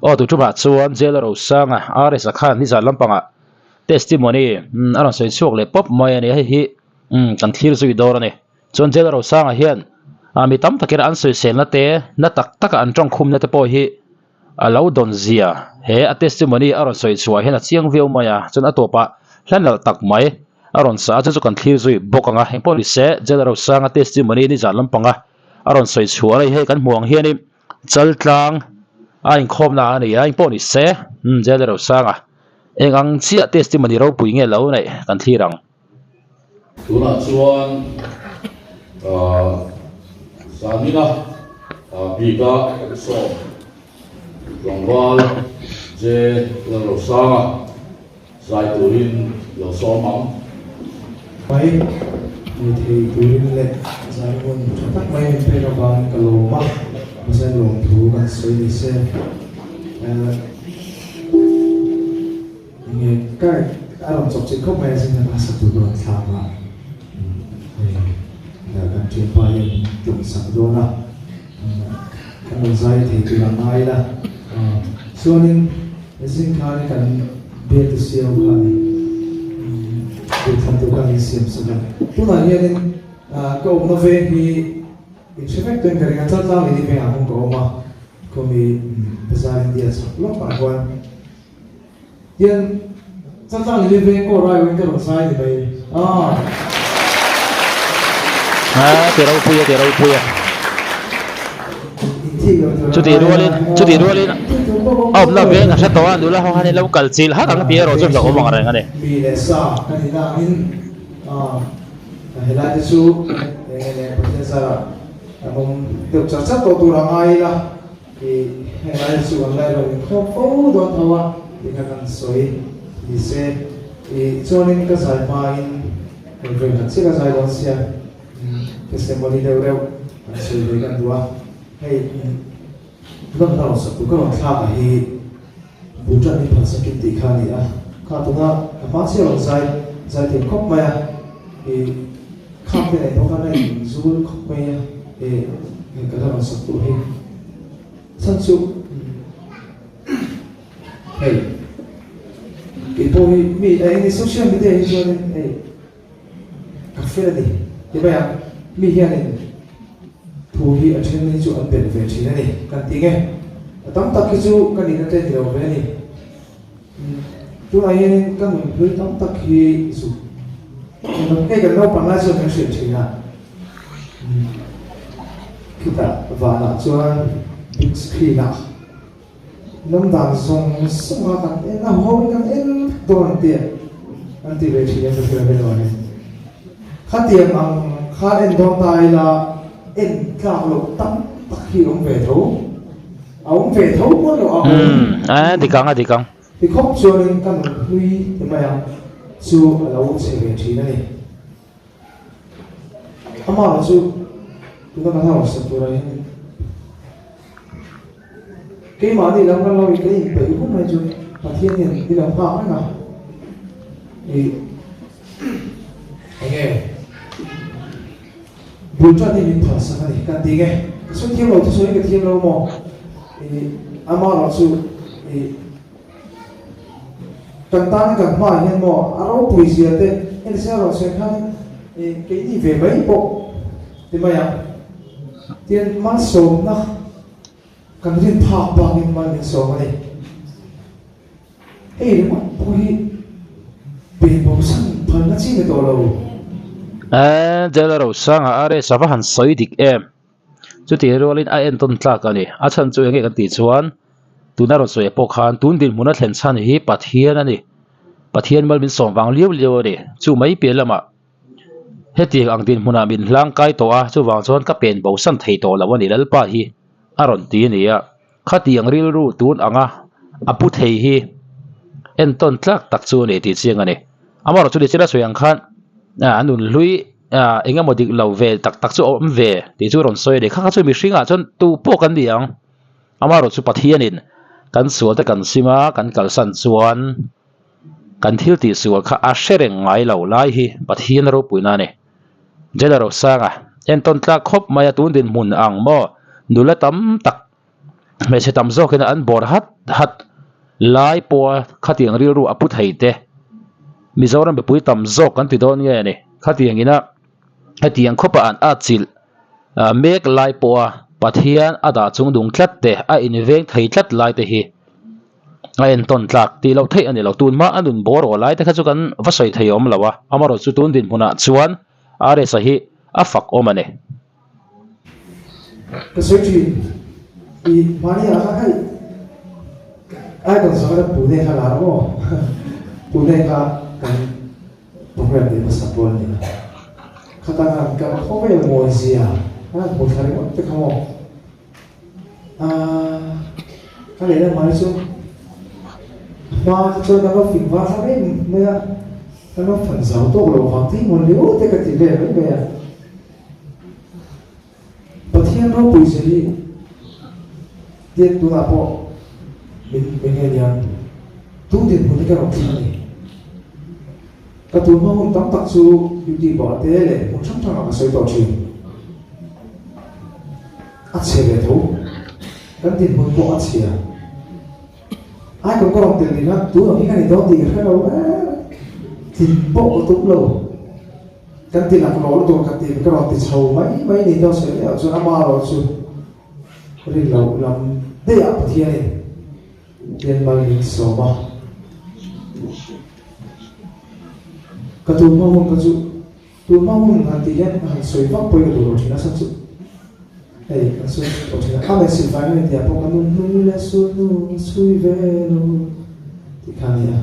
Aw tu tumah chuan Jail Rosanga RS a khan nizan lampangah testimony a rawn sawi chhuak leh pawp mai a ni. Hei hi kan thlir zui dawr a ni. Chuan Jail Rosanga hian mi tam takin an sawiselna te na tak taka an tawngkhumna te pawh hi a lo dawn zia he a testimony a rawn sawi chhuah hian a chiang viau mai a. Chuan a tawpah hla nalh tak mai a rawn sa a, chu chu kan thlir zui bawk ang a. Engpawh ni se Jail Rosanga testimony nizan lampanga a rawn sawi chhuah a ni. Hei kan hmuh ang hianin Chaltlang a inkhawmna a ni a, engpawh ni se Jail Rosanga eng ang chiah testimony ropui nge lo neih kan thlir ang. Tunah chuan Zanina bika sawm tlangval J Lalrosanga Zai turin lo sawm ang. Mai ni thei turin leh zai hun tha tak mai min pek avangin ka lawm a, mahse lawmthu kan sawi ni se. Enge ka a rawn chawp chilh khawp mai a zing a sak tur ka rawn thlak a, hei kan thianpa hian min tum sak dawn a, kan rawn zai thei tur a ngai la. Chuanin. Zing khan kan biate siau kha a ni. Duhthlan tur khan min siam sak a. Tunah hianin ka awmna veng hi in hre vek tawhin ka ring a, Chaltlang leh Nivengah kawng ka awm a, khawmi Bazar India chhak lawkah khuan hian Chaltlang leh Niveng kaw raiawin ka rawn zai ni mai. Aaa. Aa ti ropui a ti ropui a. Chutih rualin chutih rualin a awmna veng a hre tawh a nula ho khan in lo kal chilh hak ang tih erawh chu hlauhawm ang reng a ni. Mi leh sa ka nih na angin helai te chu eng nge Pathian zarah an awm deuh char char tawh tur a ngai ila i helai te chu an lai lo inkhawm fo dawn tho a tih kha kan sawi ni se i chuanin ka zai hmain hei vawi khat chiah ka zai dawn sia. Testimony deuh reuh kan sawi ve kan duh a, hei lam hla rawn sak tur ka rawn thlak ah hi Bhutan in phalsak in tih kha a ni a, kha tuna ka hma chiah rawn zai zai thiam khawp mai a, ih khak te nei pawh khan a in zul khawp mai a, ih hei ka hla rawn sak tur hi chhan chu hei keipawh hi mi eng nge social media hi chuan in hei. Ka fel a ni. Ti mai ang, mi hianin thu hi a then hi chu an belh ve thin a ni kan ti nge. A tam tak hi chu ka nihna te ni lo ve a ni. Tunah hianin ka nunhlui tam tak hi zuk hei kan naupang lai chuan kan hrilh thin a. Khitah vanah chuan big screen ah Lam dan zawng zawng a kan en a ho in kan en vek dawn an ti a, an ti ve thin em ka hria ve lo a ni. Khatiang ang kha en dawn ta ila en tlak loh tam tak hi awm ve tho, a awm ve tho pawn lo a awm. Umm a dik ang a dik ang. Ti khawp chuanin ka nunhlui ti mai ang chu a lo che ve thin a ni. Amah chu tuna kan hausa turah hian keimahni lam kan lo in kan inpeih hun mai chu Pathian hian min lo nghak reng a ih enge bul tan hi min phalsak a ni kan ti nge ka sawi thiam lo thusawi ka thiam lo maw ih amaherawh chu ih. Kan tan kan hmaah hian maw a ropui zia te en se rawh se khan keini ve mai pawh ti mai ang. Tin, malsawmna kan rin phak bangin mal min sawm a ni. Hei ringawt pawh hi pen bosan phalna chi ni tawh lo. Eeh Jailer Rosanga RS a va han sawi dik em. Chutih rualin a entawn tlak a ni. A chhan chu enge kan tih chuan tuna rawn sawi pawh khan tun dinhmun a thlen chhan hi Pathian a ni. Pathian mal min sawm vang liau liau a ni. Chu mai piah lamah hetiang ang dinhmunah min hlang kai tawh a, chuvang chuan ka pen bosan thei tawh lo a ni Lalpa hi a rawn ti a ni a. Khatiang rilru tun anga a pu thei hi entawn tlak tak chu a ni tih chiang a ni. Amaherawhchu ni chila sawi ang khan a nunhlui eng emaw dik lo ve tak tak chu a awm ve tih chu rawn sawi a ni. Kha kha chu mihring ah chuan tu pawh kan ni ang. Amaherawhchu Pathianin kan sual te kan sim a, kan kalsan chuan kan thil tih sual kha a hre reng ngai lo lai hi Pathian ropuina a ni. Jailer Rosanga entawn tlak khawp mai a tun dinhmun ang maw nula tam tak hmeichhe tam zawkin an bawr hat. hat lai pawha khatiang rilru a pu thei te Mizoram mipui tam zawk kan ti dawn nge ni khatiang ina hetiang khawpa an atchilh mek lai pawha Pathian a dah chung dung tlat te a inveng thei tlat lai te hi a entawn tlak tih loh theih a ni lo. Tun hma a nun bawr aw lai te kha chu kan va sawi thei awm lo a, amaherawhchu tun dinhmunah chuan RS-a hi a fak awm a ni. Ka sawi thin i mahni ah khan hei icon zawng kha Pune kha lar maw Pune kha kan program nei hmasa pawl a ni a khata khan kan khawvel mawi zia kan han hmu thla ringawt te kha maw aaa ka lehlam mai chu hma te chuan kan lo fing var thla em mai a kan lo fan zau tawk lo vang thei mawn lio te ka ti vel mai mai a. Pathian ropui zir hi tiang tunah pawh min pe nge niang tu dinhmun hi ka rawn thleng a ni. Ka tun hma hun tam tak chu YouTube ah te leh hmun hrang hrangah ka sawi tawh thin. A chhe ve tho. Kan dinhmun pawh a chhia. Ai kan ka rawn tel ding a, tunah hi ka ni dawn tih ka hre lo em. Tlin pawh ka tum lo. Kan ti lak lawh lutuk ka ti ka rawn ti chho mai mai ni dawn sawi leh chuan ama erawh chu rin loh lam daih ah Pathianin hian mal min sawm a. Ka tun hma hun ka chu tun hma hun han tih hian han sawi vak pawhin ka duh lo thin a chhan chu hei kan sawi tawh thin a amen silfai nge tih ah pawh ka nun hnung leh sulhnu ka chhui ve lo tih kha a ni a.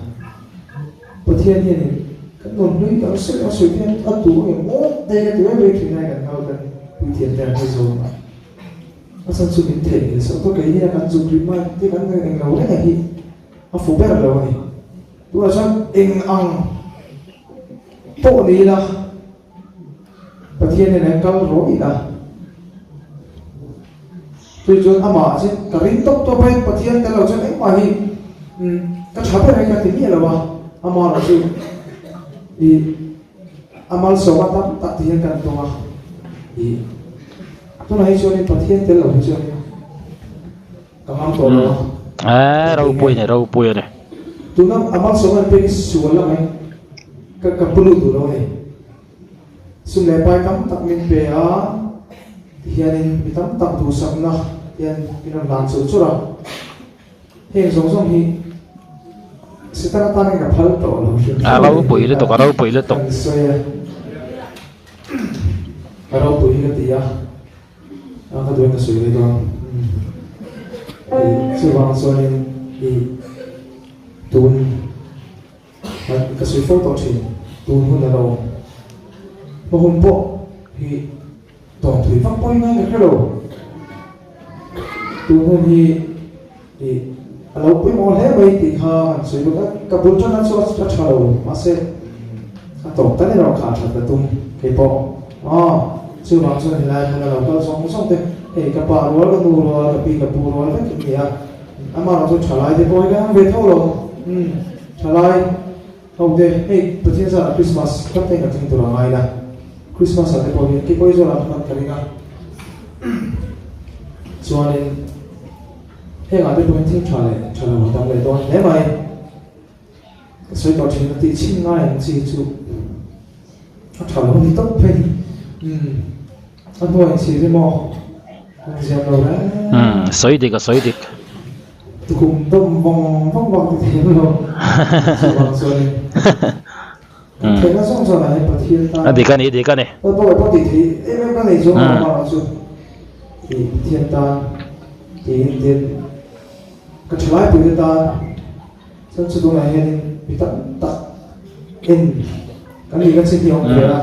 Pathian hianin kan rawn hlui kan sawi a sawi hian a duh ang em aw te ka ti mai mai thin a kan kal kan puithiam te an hre zawm a a chhan chu min theih nghilh sak tawh kei hian kan zuk rim a te kan eng lo reng a hi a fu ber lo a ni tunah chuan eng ang pawh ni ila Pathian hian an kal rawh ila Chu chuan amah chu ka ring tawp tawp a, Pathian tel lo chuan engmah hi ka tha ber hi ka ti miah lo a, amah erawh chu ih a malsawma tam tak ti hian kan tawng a, ih tunah hi chuanin Pathian tel lo hi chuan ka ngam tawh lo a. Eee ropui a ni ropui a ni. Tuna a malsawma an pek hi sual lamah ka ka pu lut duh lo a ni. Sum leh pai tam tak min pe a, tihianin mi tam tak duhsakna hian min rawn lan churh churh a. Heng zawng zawng hi Setana tanin ka phal tawh lo hrim A ropui lutuk, a ropui lutuk. Kan sawi a, a ropui hi ka ti a, ka duhin ka sawi leh dawn. Chuvang chuanin i tun. Ka sawi fo tawh thin, tun hun a lo awm. Hma hun pawh hi tawn thui vak pawhin ngai ka hre lo. Tun hun hi ih a lo pawimawh hle mai tih kha han sawi bawk a, ka bul tanna chu a tha lo mahse a tawp tan erawh kha a that ka tum kei pawh. Aw chuvang chuan helai hmun a lo kal zawng zawng te hei ka pa rual ka nu rual ka pi ka pu rual vek in ni a, amaherawhchu thalai te pawh hi ka ang ve tho lo. Umm. Thalai, Ho te, hei Pathian zanah Christmas khat te kan thleng tur a ngai la, Christmas ah te pawh hian keipawh hi zawlah ka hman ka ring a, chuanin hengah te pawh hian thil tha leh tha lo a tam leh dawn hle mai. Ka sawi tawh thin a tih chhin ngai ang chi chu a tha lo a ni tawp phei. Umm a hnuai chhir hi maw kan ziam lo reng. Umm sawi dik a sawi dik. Tukum dawm vawng vawng vang ti thei lo chuvang chuanin theihna zawng chuan ah hian Pathian tan A dik a ni a dik a ni. Aw pawh pawh tih theih em em ka nei chuang lo amah chu tih Pathian tan tiin tin ka thalai pui te tan chuan chu tunah hianin mi tam tak en kan nih na chin hi a awm ve a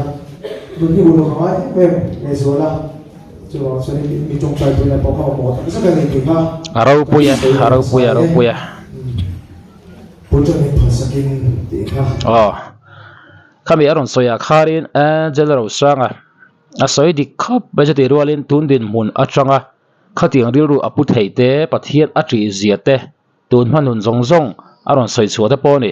nun hi uluk a ngai em em lehzual a. Chuvang chuanin mi tawngtai puina pawh kha awm tak zet a ni tih kha A ropui a, a ropui a, a ropui a. Pu Tawngin phalsakin tih kha. Aw. Khami a rawn sawi ah kharin Angel Rosanga a sawi dik khawp mai chutih rualin tun dinhmun atanga khatiang rilru a pu theih te Pathian a ṭih zia te Tun hma nun zawng zawng a rawn sawi chhuah te pawh a ni.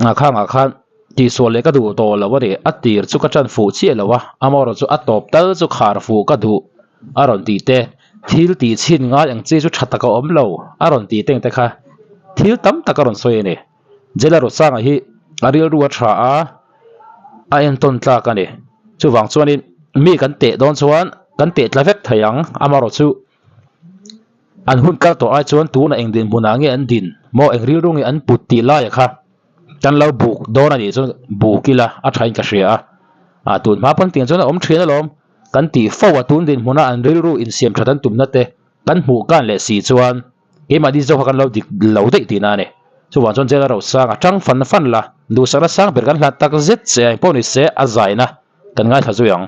Ngakhangah khan tihsual leh ka duh tawh lo a ni. A tir chu ka tan fuh chiah lo a, amaherawhchu a tawp tal chu khar fuh ka duh a rawn tih te. Thil tih chhin ngai ang chi chu tha tak a awm lo a rawn tih teng te kha thil tam tak a rawn sawi a ni. Jela Rosanga hi a rilru a tha a, a entawn tlak a ni. Chuvang chuanin mi kan teh dawn chuan kan teh tla vek thei ang, amaherawhchu an hun kal tawh ai chuan tunah eng dinhmunah nge an din maw eng rilru nge an put tih laia kha kan lo buk dawn a nih chuan buk ila a thain ka hria a, ah tun hma pawn tiang chuan a awm thin alawm kan tih fo a tun dinhmuna an rilru insiam that an tumna te kan hmuh kan leh si chuan keimahni zawk kha kan lo dik lo daih tihna a ni. Chuvang chuan Jela Rosanga tang fan fan la, duhsakna sang ber kan hlat tak zet che a engpawh ni se a zaina kan ngaithla zui ang.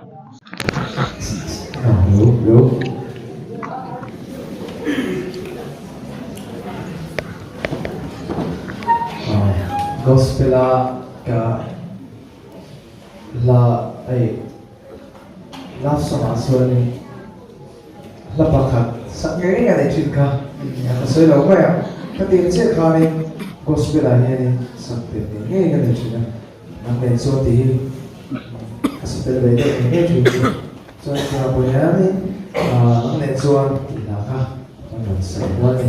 Gospel a ka hla hei love song ah chuanin hla pakhat sak ngei ngei a nei thin kha ka sawi lo mai ang ka tih ang chiah khanin gospel ah hianin sak tel ngei ngei ka nei thin a. Nang nen chuan tih hi ka sa tel ve deuh ngei ngei thin chu. Chuan tunah pawh hianin nang nen chuan tih hna kha kan rawn sawi dawn a ni.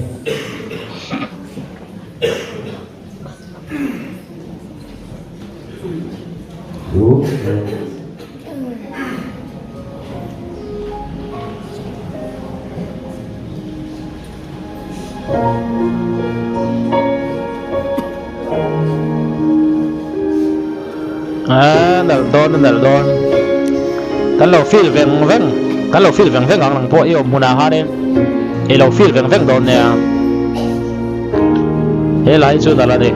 A nalh dawn a nalh dawn kan lo feel veng veng kan lo feel veng veng ang nang pawh i awm hmunah khanin i lo feel veng veng dawn nia he lai chu nalh a ni.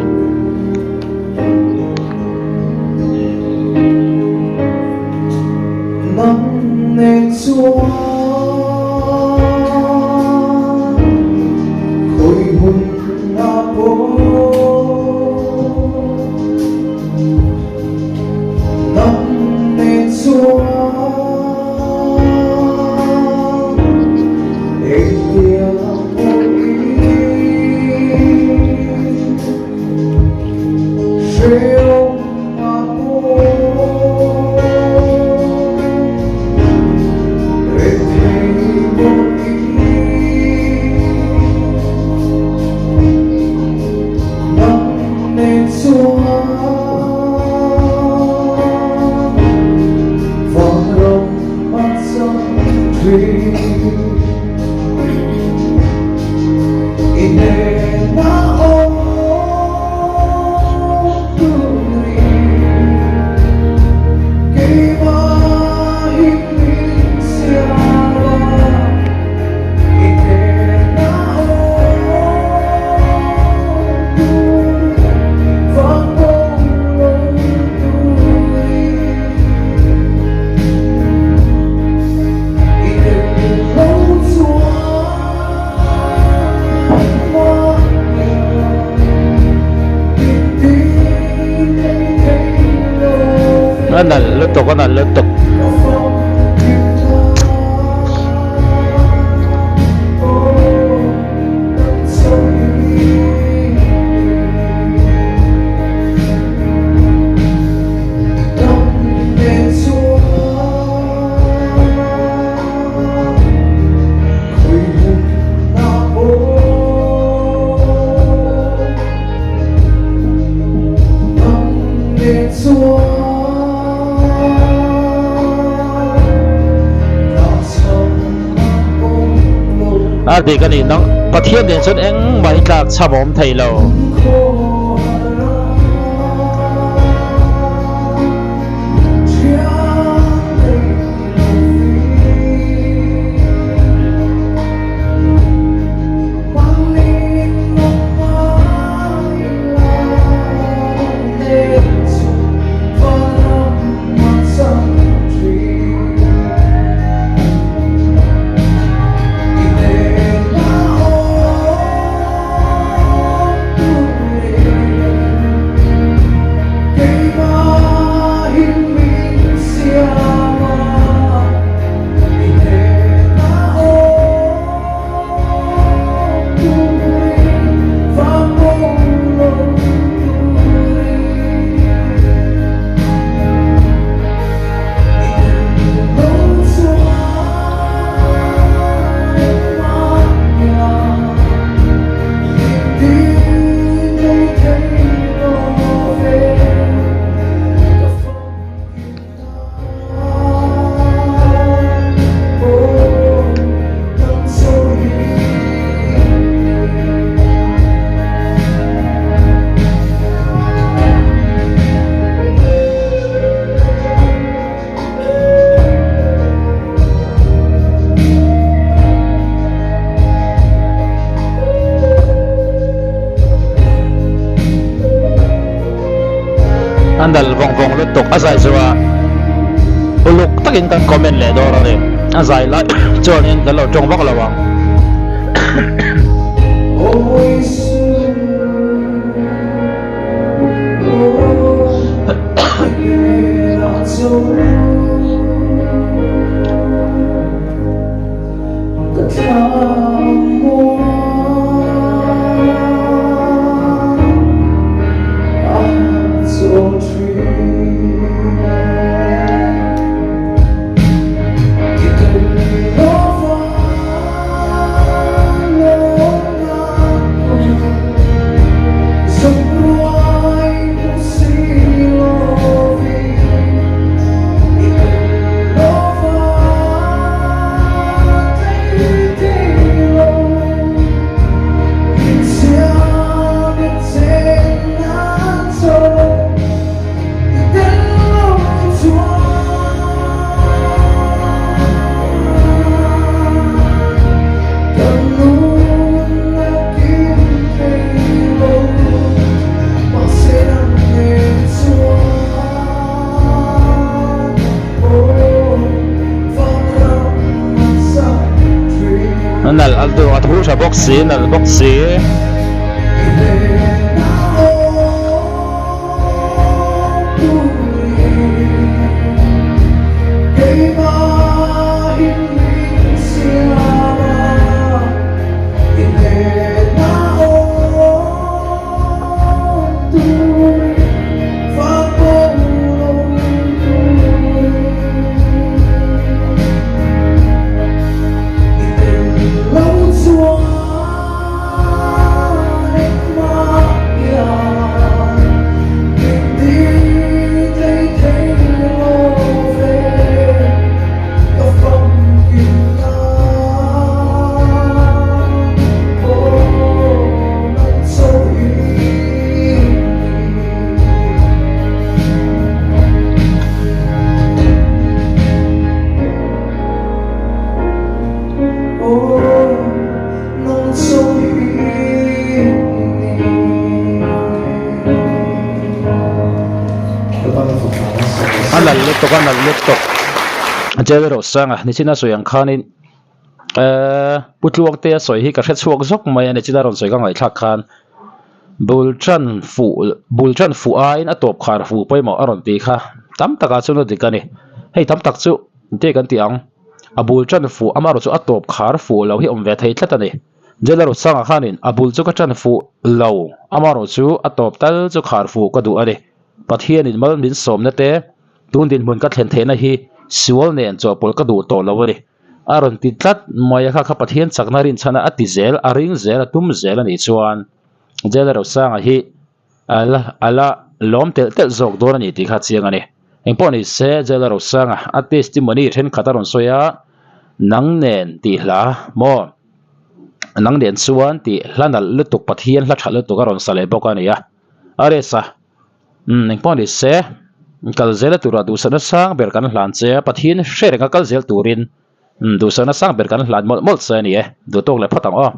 A nalh lutuk a nalh lutuk. A dik a ni nang Pathian nen chuan engmah hi tlak cham a awm thei lo. A nal vawng vawng lutuk a zai chu a uluk takin kan comment leh dawn a ni. A zai lai chuanin kan lo tawng vak lo ang. Nalh a duh a thu tha bawk si nalh bawk si. A nalh lutuk a nalh lutuk Jail Rosanga nichina sawi ang khanin ehh Pu Tluangte a sawi hi ka hre chhuak zawk mai a nichina rawn sawi ka ngaihthlak khan bul tan fuh bul tan fuh aiin a tawp khar fuh pawimawh a rawn tih kha tam takah chuan a dik a ni hei tam tak chu engtin kan tih ang. A bul tan fuh amaherawh chu a tawp khar fuh lo hi awm ve thei tlat a ni. Jailer Rutsanga khanin a bul chu ka tan fuh lo amaherawh chu a tawp tal chu khar fuh ka duh a ni. Pathianin mal min sawmna te tun dinhmun ka thlen theihna hi sual nen chawhpawlh ka duh tawh lo a ni. A rawn ti tlat mai a kha kha Pathian chakna rinchhana a ti zel a ring zel a tum zel a nih chuan Jailer Rutsanga hi A la a la lawm telh telh zawk dawn a ni tih kha chiang a ni. Engpawh ni se, Jail-a Rosanga a testimony thenkhat a rawn sawi a, Nang nen tih hla maw? Nang nen chuan tih hla nalh lutuk Pathian hla that lutuk a rawn sa leh bawk a ni a. A rest a, Umm engpawh ni se, kal zela tura duhsakna sang ber kan hlan che a, Pathian hre renga kal zel turin duhsakna sang ber kan hlan mawlh mawlh che a ni e. Duhtawk leh phawt ang aw.